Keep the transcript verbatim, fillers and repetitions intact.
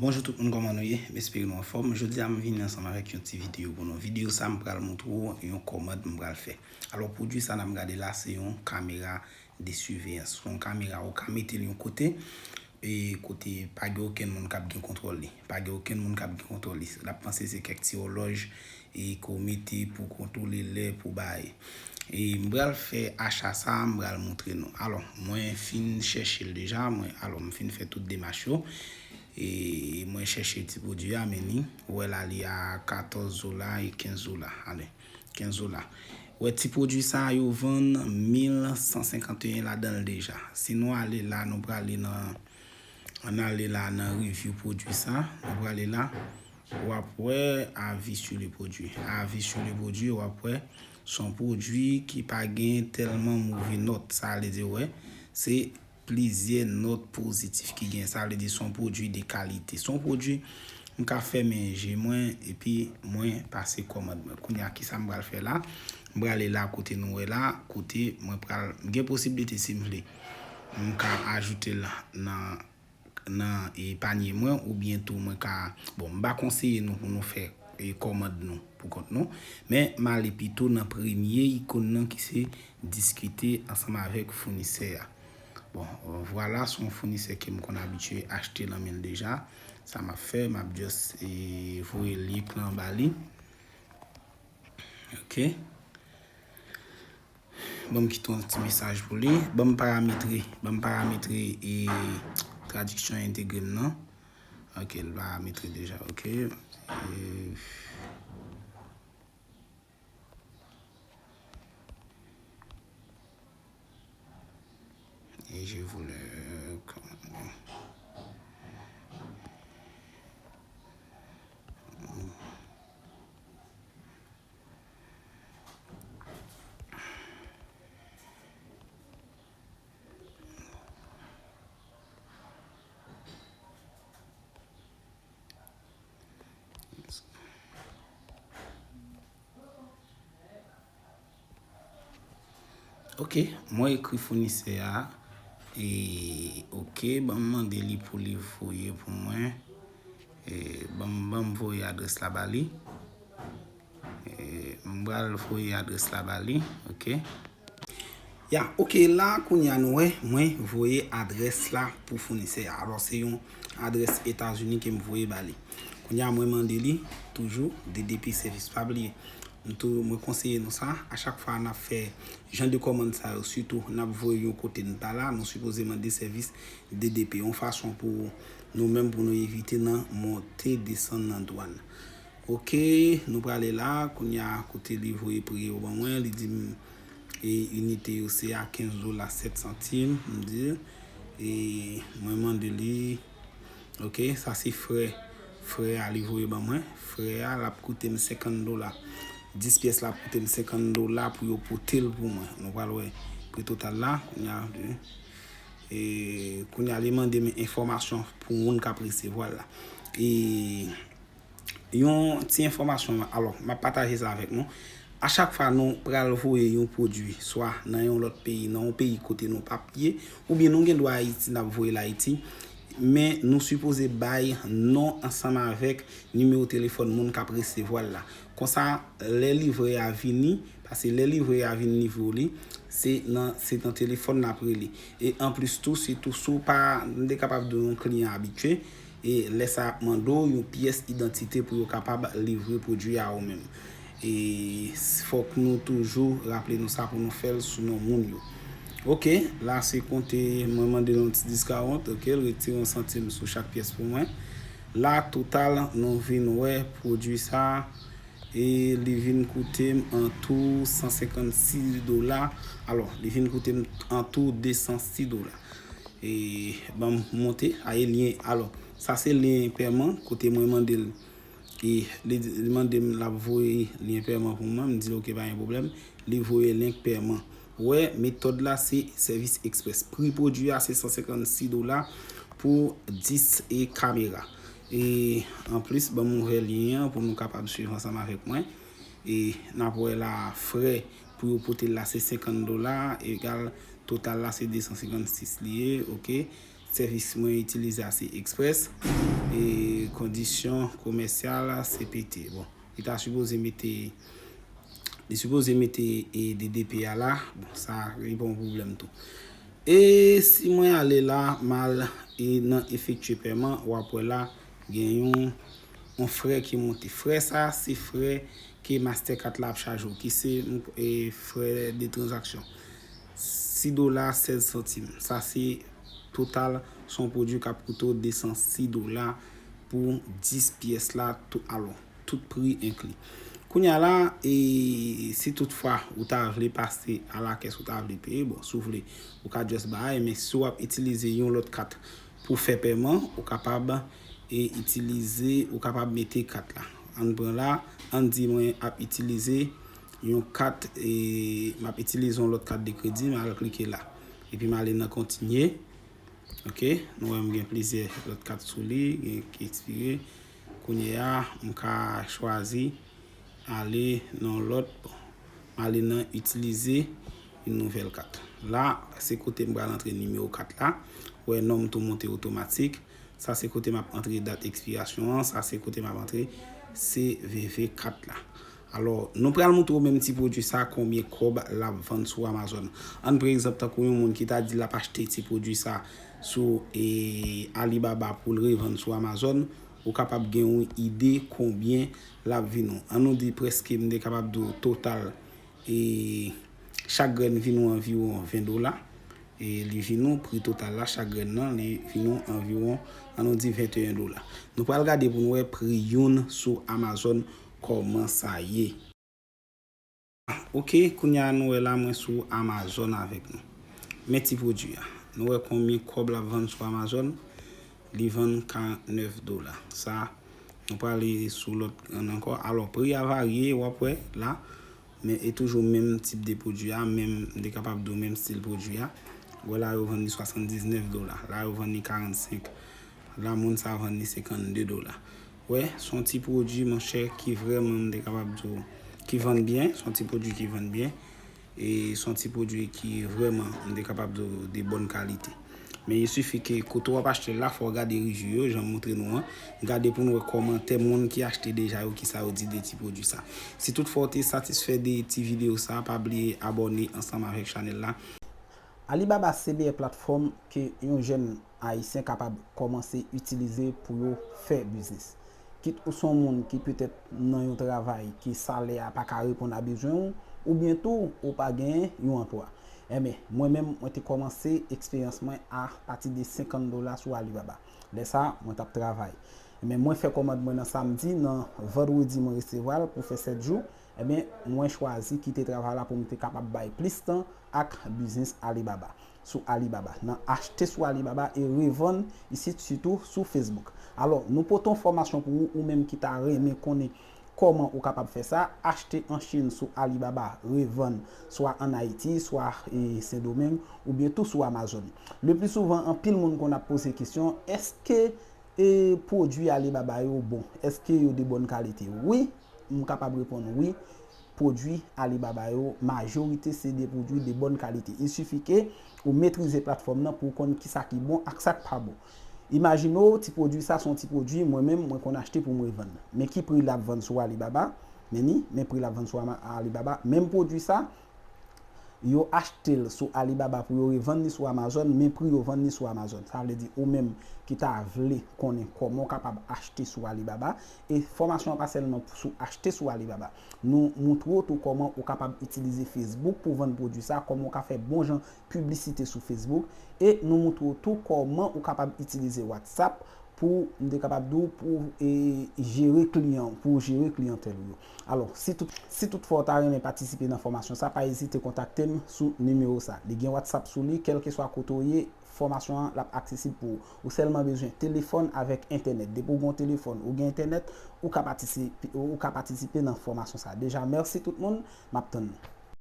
Bonjou tout moun, kòman nou ye? M espere nou anfòm. Jodi a m vini ansanm avèk yon ti videyo pou nou. Videyo sa m pral montre w yon kòmand m pral fè. Alò, pwodui sa n ap gade la se yon kamera de siveyans. Se yon kamera ou ka mete l yon kote, e kote pa gen okenn moun k ap gen kontwòl li. Pa gen okenn moun k ap gen kontwòl li. L ap panse se kèk ti òlòj e ke w mete pou kontwole lè, pou bay. E m pral fè acha sa, m pral montre nou. Alò, mwen fin chèche l deja, mwen, alò, m fin fè tout demach yo. E mwen chèche ti pwodui a, men ni, ou wè la, li a katòz dola e kenz dola. Ale, kenz dola. Ou wè ti pwodui sa, yo vann mil san senkanteyen ladan l deja. Si nou ale la, nou prale nan, ann ale la nan review pwodui sa, nou prale la. W ap wè avis sur le produit. Avis sur le produit, w ap wè se yon pwodui ki pa gen tèlman move nòt. Sa vle di, wè, se plizyè nòt pozitif ki gen. Sa vle di se yon pwodui de kalite. Se yon pwodui m ka fèmen je mwen epi mwen pase kòmand mwen. Kounye a, kisa m pral fè la? M prale la kote nou wè la, kote mwen pral, m gen posiblite si m vle, m ka ajoute l nan nan e, panye mwen, oubyen tou mwen ka, bon, m pa konseye nou pou nou fè e, kòmand nou pou kont nou, men m ale pito nan premye ikòn nan ki se diskite ansanm avèk founisè a. Bon, vwala, se yon founisè ke m konn abitye achte nan men l deja. Sa m ap fè, m ap just e, voye link lan ba li. Ok. Ban m kite yon ti mesaj pou li. Ban m parametre, ban m parametre e tradiksyon entegre m nan. Ok, l parametre deja, ok. E, e je voulais commander. Ok, mwen ekri founisè a. E, ok, ban m mande li pou li voye pou mwen. E, ban m, ban m voye adrès la ba li. E, m pral voye adrès la ba li, ok. Ya, ok, la, kounye a nou wè, mwen voye adrès la pou founisè a. Alò, se yon adrès Etazini ke m voye ba li. Kounye a, mwen mande li, toujou, D D P sèvis, pa bliye. M tou, mwen konseye nou sa, a chak fwa n ap fè jan de kòmand sa yo, sitou n ap voye yo kote n pa la, nou sipoze mande sèvis D D P, yon fason pou nou menm, pou nou evite nan monte desann nan dwàn. Ok, nou prale la, kounye a kote li voye pri yo ban mwen, li di m e inite yo se a kenz dola sèt santim, m di, e mwen mande li, ok, sa se frè, frè a li voye ban mwen, frè a l ap koute m senkant dola, dis pyès la ap koute m senkant dola pou yo pote l pou mwen. Nou pral wè pri total la, kounye a, e, kounye a li mande m enfòmasyon pou moun k ap resevwa l la. E, Yon ti enfòmasyon, alò, m ap pataje sa avèk nou. A chak fwa nou pral voye yon pwodui, swa nan yon lòt peyi, nan yon peyi kote nou p ap ye, oubyen nou gen dwa Ayiti, n ap voye l Ayiti, men nou sipoze bay non ansanm avèk nimewo telefòn moun k ap resevwa l la. Konsa, lè livrè a vini, paske lè livrè a vin livre w li, se nan, se nan telefòn l ap rele. E anplis tou, sitou si w pa, m te kapab di w yon kliyan abitye, e lè sa y ap mande w yon pyès idantite pou yo kapab livre pwodui a ou menm. E s-, fòk nou toujou raple nou sa pou nou fè l sou non moun yo. Ok, la se konte mwen mande l yon ti discount, ok, l retire yon santim sou chak pyès pou mwen. La, total, nou vin wè pwodui sa, e li vin koute m an tou san senkannsis dola. Alò, li vin koute m an tou de san sis dola. E ban m monte, a e lyen, alò, sa se lyen pèman, kote mwen mande l. E li, li mande m l ap voye lyen pèman pou mwen, m di l, "Ok, pa gen pwoblèm." Li voye lyen pèman. Ou wè, metòd la se sèvis ekspwès. Pri pwodui a se san senkannsis dola pou dis e kamera. E anplis, ban m ouvè lyen an pou nou kapab swiv ansanm avèk mwen. E n ap wè la, frè pou yo pote l la se senkant dola, egal total la se de san senkannsis li ye, ok. Sèvis mwen itilize a se Express. E Kondisyon komèsyal, C P T. Bon, li ta sipoze mete, li sipoze mete e, D D P a la. Bon, sa, li pa yon pwoblèm tou. E si mwen ale la, m al e nan efektye pèman, w ap wè la, gen yon, yon frè ki monte. Frè sa, se frè ke Mastercard la ap chaje w, ki se e, frè de tranzaksyon. Sis dola sèz santim. Sa se total, se yon pwodui k ap koute w de san sis dola pou dis pyès la, tou, alò, tout pri enkli. Kounye a la, e, si toutfwa ou ta vle pase a la kès, ou ta vle peye, bon, si w vle, ou ka just bay, men si w ap itilize yon lòt kat pou fè pèman, ou kapab e, itilize, ou kapab mete kat la. Ann pran la, ann di mwen ap itilize yon kat, e, m ap itilize yon lòt kat de kredi, m al klike la. Epi m ale nan kontinye. Ok, nou wè m gen plizyè lòt kat sou li, gen ki ekspire. Kounye a, m ka chwazi ale nan lòt. Bon, m ale nan itilize yon nouvèl kat. La, se kote m pral antre nimewo kat la. Wè, non m tou monte otomatik. Sa se kote m ap antre dat ekspirasyon an. Sa se kote m ap antre C V V kat la. Alò, nou pral montre w menm ti pwodui sa, konbyen kòb l ap vann sou Amazon. Ann pran egzanp, tankou yon moun ki ta di l ap achte ti pwodui sa sou e, Alibaba pou l revann sou Amazon, ou kapab gen yon ide konbyen l ap vin ou. Ann nou di prèske m te kapab di w total e, chak grenn vin ou anviwon ven dola. E li vin ou pri total la, chak grenn nan, li vin ou anviwon, ann nou di venteyen dola. Nou pral gade pou nou wè pri youn sou Amazon kòman sa ye. Ok, kounye a nou wè la mwen sou Amazon avèk nou. Men ti pwodui a. Nou wè konbyen kòb l ap vann sou Amazon? Li vann karannèf dola. Sa, nou prale sou lòt grenn ankò. Alò, pri a varye, w ap wè la. Men e toujou menm tip de pwodui a, menm, m te kapab di w menm stil pwodui a. Wè la yo vann li swasanndiznèf dola, la yo vann li karannsenk, la moun sa vann li senkannde dola. Wè, se yon ti pwodui, monchè, ki vrèman, m te kapab di w, ki vann byen, se yon ti pwodui ki vann byen. E se yon ti pwodui ki vrèman, m te kapab di w, de bòn kalite. Men il suffit ke kote w ap achte l la, fò w gade review yo, jan m montre nou an. Gade pou nou wè kòmantè moun ki achte deja yo, kisa yo di de ti pwodui sa. Si toutfwa w te satisfè de ti videyo sa, pa bliye abòne ansanm avèk chanèl la. Alibaba se meyè platfòm ke yon jèn Ayisyen kapab kòmanse itilize pou yo fè biznis. Kit ou se yon moun ki petèt nan yon travay ke salè a pa ka reponn a bezwen w, oubyen tou ou pa genyen yon anplwa. Enben, mwen menm, mwen te kòmanse eksperyans mwen apati de senkant dola sou Alibaba. Lè sa a, mwen t ap travay. Enben, mwen fè kòmand mwen nan samdi, nan vandredi mwen resevwa l pou fè sèt jou. Enben, mwen chwazi kite travay la pou m te kapab bay plis tan ak biznis Alibaba, sou Alibaba, nan achte sou Alibaba e revann isit, sitou sou Facebook. Alò, nou pote yon fòmasyon pou ou, ou menm ki ta renmen konnen kòman ou kapab fè sa, achte an Chin sou Alibaba, revann swa ann Ayiti, swa e, Sendomeng, oubyen tou sou Amazon. Le pli souvan, anpil moun konn ap poze kesyon, èske e, pwodui Alibaba yo bon? Èske yo de bòn kalite? Wi, m kapab reponn wi. Pwodui Alibaba yo, majorite se de pwodui de bòn kalite. Il suffit ke ou metrize platfòm nan pou w konn kisa ki bon ak sa k pa bon. Imajine w, ti pwodui sa se yon ti pwodui, mwen menm, mwen konn achte pou m revann. Men ki pri l ap vann sou Alibaba? Men ni, men pri l ap vann sou Ama-, Alibaba. Menm pwodui sa, yo achte l sou Alibaba pou yo revann li sou Amazon, men pri yo vann li sou Amazon. Sa vle di ou menm ki ta vle konnen kòman w kapab achte sou Alibaba, e fòmasyon an pa sèlman sou achte sou Alibaba. Nou montre w tou kòman ou kapab itilize Facebook pou vann pwodui sa, kòman w ka fè bon jan piblisite sou Facebook, e nou montre w tou kòman ou kapab itilize WhatsApp pou m te kapab di w pou e, jere kliyan, pou jere kliyantèl ou yo. Alò, si tout, si toutfwa w ta renmen patisipe nan fòmasyon sa, pa ezite kontakte m sou nimewo sa. Li gen WhatsApp sou li, kèlkeswa kote w ye, fòmasyon an l ap aksesib pou ou. Ou sèlman bezwen telefòn avèk entènèt. Depi w gen yon telefòn, ou gen entènèt, ou ka patisipe, ou ka patisipe nan fòmasyon sa. Deja, mèsi tout moun, m ap tann nou.